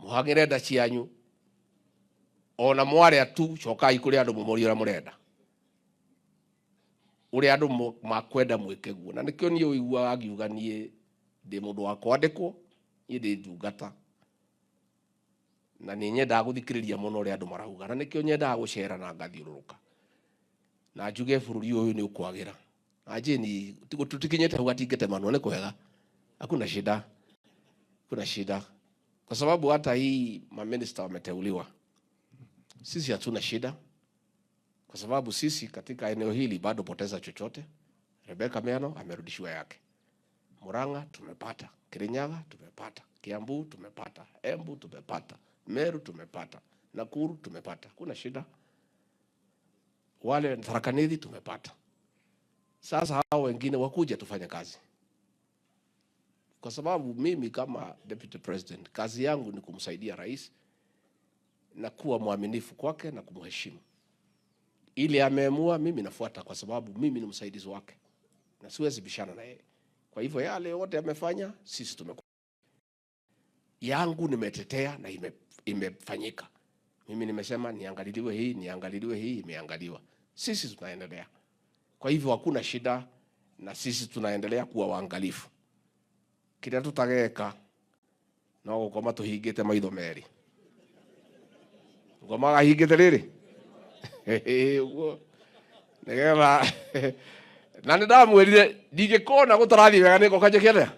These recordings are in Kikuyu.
Muhang'ire nda cianyu ona mwaria tu, cokai kuri andu mumorie uria murenda, uria andu makwenda mwike guo. Na nikio nie uiguaga ngiuga nie ndi mundu wa kwandikwo, nie ndi ndungata na ni nyendaga guthikiriria muno uria andu marauga, na nikio nyendaga gucera na ngathiururuka na njuge bururi uyu ni ukwagira. Na njini tutikinyite hau gatingetemanwo ni kwega, hakuna shida, kuna shida, kwa sababu hata hii maminista wameteuliwa, sisi hatuna shida, kwa sababu sisi katika eneo hili bado poteza chochote. Rebecca Miano amerudishiwa yake, Murang'a tumepata, Kirinyaga tumepata, Kiambu tumepata, Embu tumepata, Meru tumepata, Nakuru tumepata, kuna shida. Wale Tharaka Nithi tumepata. Sasa hao wengine wakuja tufanye kazi, kwa sababu mimi kama deputy president kazi yangu ni kumsaidia rais na kuwa mwaminifu kwake na kumheshimu. Ili ameamua, mimi nafuata, kwa sababu mimi ni msaidizi wake na siwezi bishana na yeye. Kwa hivyo yale yote amefanya, sisi tumekuwa yangu nimetetea na imefanyika. Mimi nimesema niangaliliwe hii, niangaliliwe hii, imeangaliwa. Sisi tunaendelea. Kwa hivyo hakuna shida, na sisi tunaendelea kuwa waangalifu. Kiria tutageka no gukoma tuhingite maitho meri, ngomaga hingite riri uguo nigetha na nĩ ndamwĩrire ndingĩkona gũtarathiĩ wega nĩ ngoka njĩke atĩa,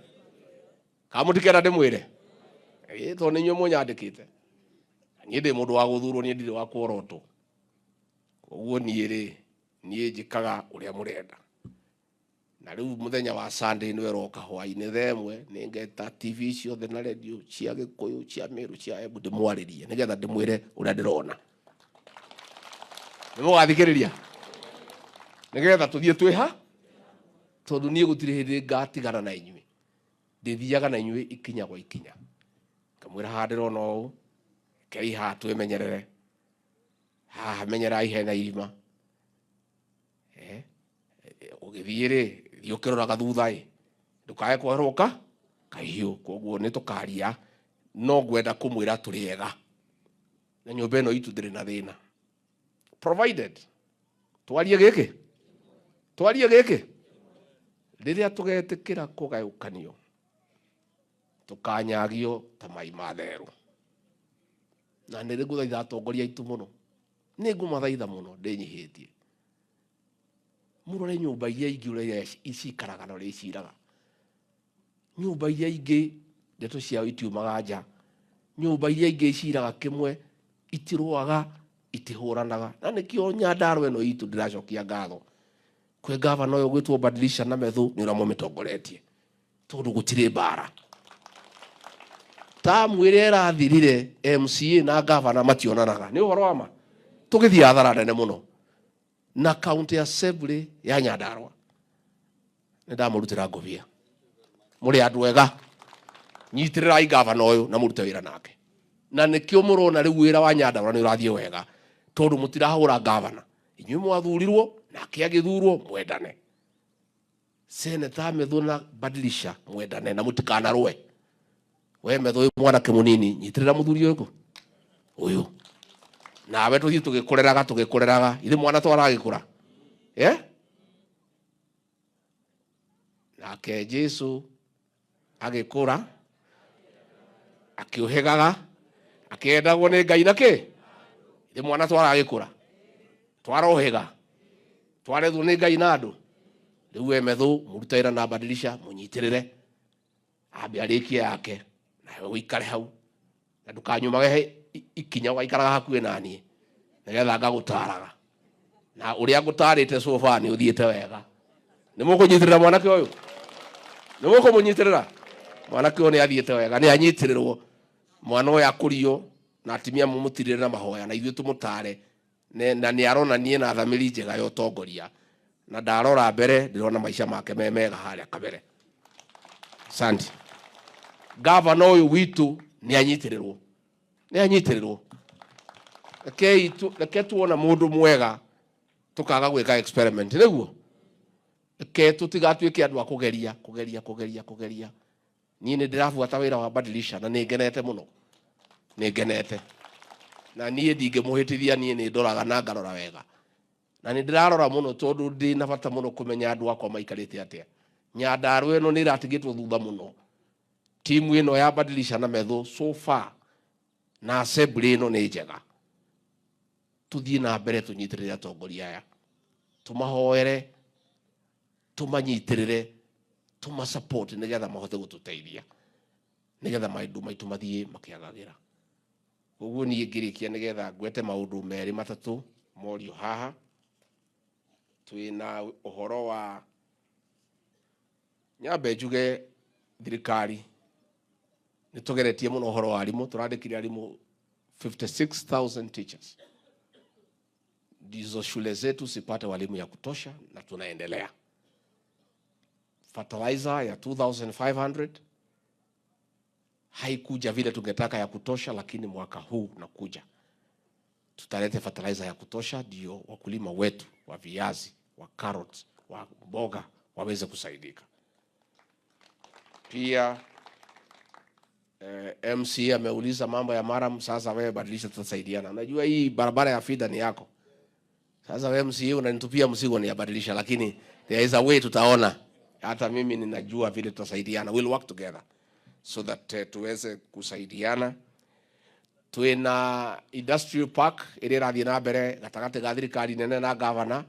kana mũtikenda ndĩmwĩre? Ĩĩ, tondũ nĩ inyuĩ mũnyandĩkĩte. Niĩ ndĩ mũndũ wa gũthurwo, niĩ ndirĩ wa kuorotwo. Koguo niĩ rĩ, niĩ njĩkaga ũrĩa mũrenda. Na rĩu mũthenya wa Sunday nĩ ĩroka hwaĩ-inĩ thaa 1, nĩ ngeta TV ciothe na radio cia Gĩkũyũ, cia Meru, cia Embu, ndĩmwarĩrie nĩgetha ndĩmwĩre ũrĩa ndĩrona. Nĩ mũgathikĩrĩria nĩgetha tũthiĩ twĩha, tondũ niĩ gũtirĩ hĩndĩ ngatigana na inyuĩ, ndĩthiaga na inyuĩ ikinya gwa ikinya, ngamwĩra haha ndĩrona ũũ, rekei haha twĩmenyerere, haha menyerai hena irima, ũgĩthiĩ rĩ, thiĩ ũkĩroraga thutha ĩ, ndũkae kwerwo ka kahiũ. Koguo nĩ tũkaria, no ngwenda kũmwĩra tũrĩ ega na nyũmba ĩno itũ ndĩrĩ na thĩna, provided twarie gĩkĩ, twarie gĩkĩ. Rĩrĩa tũgetĩkĩra kũgayũkanio, tũkanyagio ta mai ma therũ. Na nĩ ngũthaitha atongoria aitũ mũno, nĩ ngũmathaitha mũno ndĩnyihĩtie, mũrore nyũmba iria ingĩ ũrĩa cikaraga na ũrĩa iciraga. Nyũmba iria ingĩ ndeto ciao itiumaga nja, nyũmba iria ingĩ iciraga kĩmwe, itirũaga, itihũranaga. Na nĩkĩo Nyandarua ĩno itũ ndĩracokia ngatho kwĩ gavana ũyũ gwĩtwo Badilisha na Methu, nĩ ũrĩa mũmĩtongoretie, tondũ gũtirĩ mbara. Tamu ĩrĩa ĩrathirire MCA na gavana mationanaga, nĩ ũhoro wa ma, tũgĩthiĩ hathara nene mũno. Na county assembly ya Nyandarua nĩ ndamũrutĩra ngũbia, mũrĩ andũ ega, nyitĩrĩrai gavana ũyũ na mũrute wĩra nake. Na nĩkĩo mũrona rĩu wĩra wa Nyandarua nĩ ũrathiĩ wega, tondũ mũtirahũra gavana. Inyuĩ mwathurirwo nake agĩthurwo, mwendane. Seneta Methu na Badilisha, mwendane na mũtikanarũe. We Methu wĩ mwanake mũnini, nyitĩrĩra mũthuri ũyũ ũyũ, nawe tũthiĩ tũgĩkũreraga, tũgĩkũreraga ithe mwana twaragĩkũra, eh? Nake Jesu agĩkũra akĩũhĩgaga, akĩendagwo nĩ Ngai na kĩ ithe mwana twaragĩkũra, twarohĩga, twarethwo nĩ Ngai na andũ. Rĩu we Methu mũrute wĩra na Badilisha, mũnyitĩrĩre ambe arĩkie yake, nawe ũikare hau na ndũkanyumage ikinya, ũgaikaraga hakuhĩ na niĩ nĩgetha ngagũtaraga, na ũrĩa ngũtarĩte so far nĩ ũthiĩte wega. Nĩ mũkũnyitĩrĩra mwanake ũyũ? Nĩ mũkũmũnyitĩrĩra mwanake ũyũ? Nĩ athiĩte wega, nĩ anyitĩrĩrwo mwana ũyũ, akũrio na atimia mũmũtirĩre na mahoya, na ithuĩ tũmũtare. Na nĩ aronanie na thamiri njega ya ũtongoria, na ndarora mbere ndĩrona maica make me mega harĩa kabere. Asante. Gavana ũyũ witũ nĩ anyitĩrĩrwo, nĩ anyitĩrĩrwo. Rekei reke tuona mũndũ mwega tũkaga gwĩka experiment, nĩguo reke tũtigatuĩke andũ a kũgeria, kũgeria, kũgeria, kũgeria. Niĩ nĩ ndĩrabuata wĩra wa Badilisha na nĩ ngenete mũno. Nĩ ngenete na niĩ ndingĩmũhĩtithia. Niĩ nĩ ndoraga na ngarora wega na nĩ ndĩrarora mũno tondũ ndĩ na bata mũno kũmenya andũ akwa maikarĩte atĩa. Nyandarua ĩno nĩ ĩratigĩtwo thutha mũno. Timu ĩno ya Badilisha na Methu so far na assembly ĩno nĩ njega. Tuthiĩ na mbere, tũnyitĩrĩre atongoria aya, tũmahoere, tũmanyitĩrĩre, tũma support nĩgetha mahote gũtũteithia, nĩgetha maũndũ maitũ mathiĩ makĩagagĩra. Koguo niĩ ngĩrĩkia, nĩgetha ngwete maũndũ merĩ matatũ morio haha, twĩna ũhoro wa nyambe njuge thirikari nĩ tũgeretie mũno ũhoro wa arimũ. Tũrandĩkire arimũ 56,000 teachers ndizo shule zetu zipate walimu ya kutosha, na tunaendelea. Fertilizer ya 2500 haikuja vile tungetaka ya kutosha, lakini mwaka huu nakuja tutalete fertilizer ya kutosha, ndio wakulima wetu wa viazi, wa carrots, wa mboga waweze kusaidika. Pia MC ameuliza mambo ya murram. Sasa wewe badilisha, tutasaidiana. Najua hii barabara ya feeder ni yako. Sasa wewe MC unanitupia mzigo ni yabadilisha, lakini there is a way tutaona. Hata mimi ninajua vile tutasaidiana. We'll work together so that tuweze kusaidiana. Twina industrial park ĩrĩa ĩrathiĩ na mbere gatagatĩ ga thirikari nene na governor.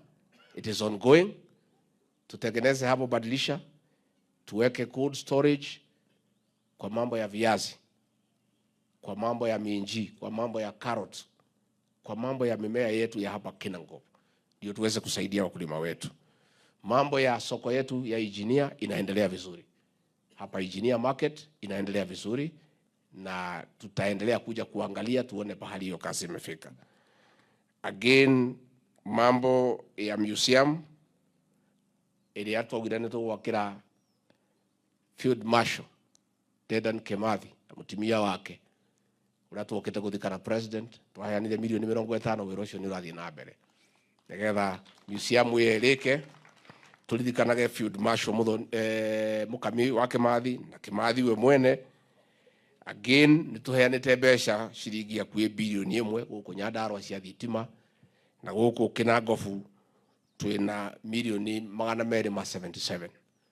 It is ongoing. Tutengeneze hapo Badilisha, tuweke cold storage kwa mambo ya viazi, kwa mambo ya minji, kwa mambo ya carrot, kwa mambo ya mimea yetu ya hapa Kinangop, ndio tuweze kusaidia wakulima wetu. Mambo ya soko yetu ya Engineer inaendelea vizuri hapa. Engineer Market inaendelea vizuri na tutaendelea kuja kuangalia tuone pahali hiyo kazi imefika. Again, mambo ya museum ĩrĩa twaugire nĩ tũgwakĩra Field Marshal Dedan Kimathi na mũtumia wake ũrĩa twokĩte gũthikana president, twaheanire mirioni 50. Wĩra ũcio nĩ ũrathiĩ na mbere nĩgetha museum ĩyo ĩrĩke, tũririkanage Field Marshal Mũkami wa Kimathi na Kimathi we mwene. Again, nĩ tũheanĩte mbeca ciringi hakuhĩ birioni 1 gũkũ Nyandarua cia thitima, na gũkũ Kinangofu twĩna mirioni 277.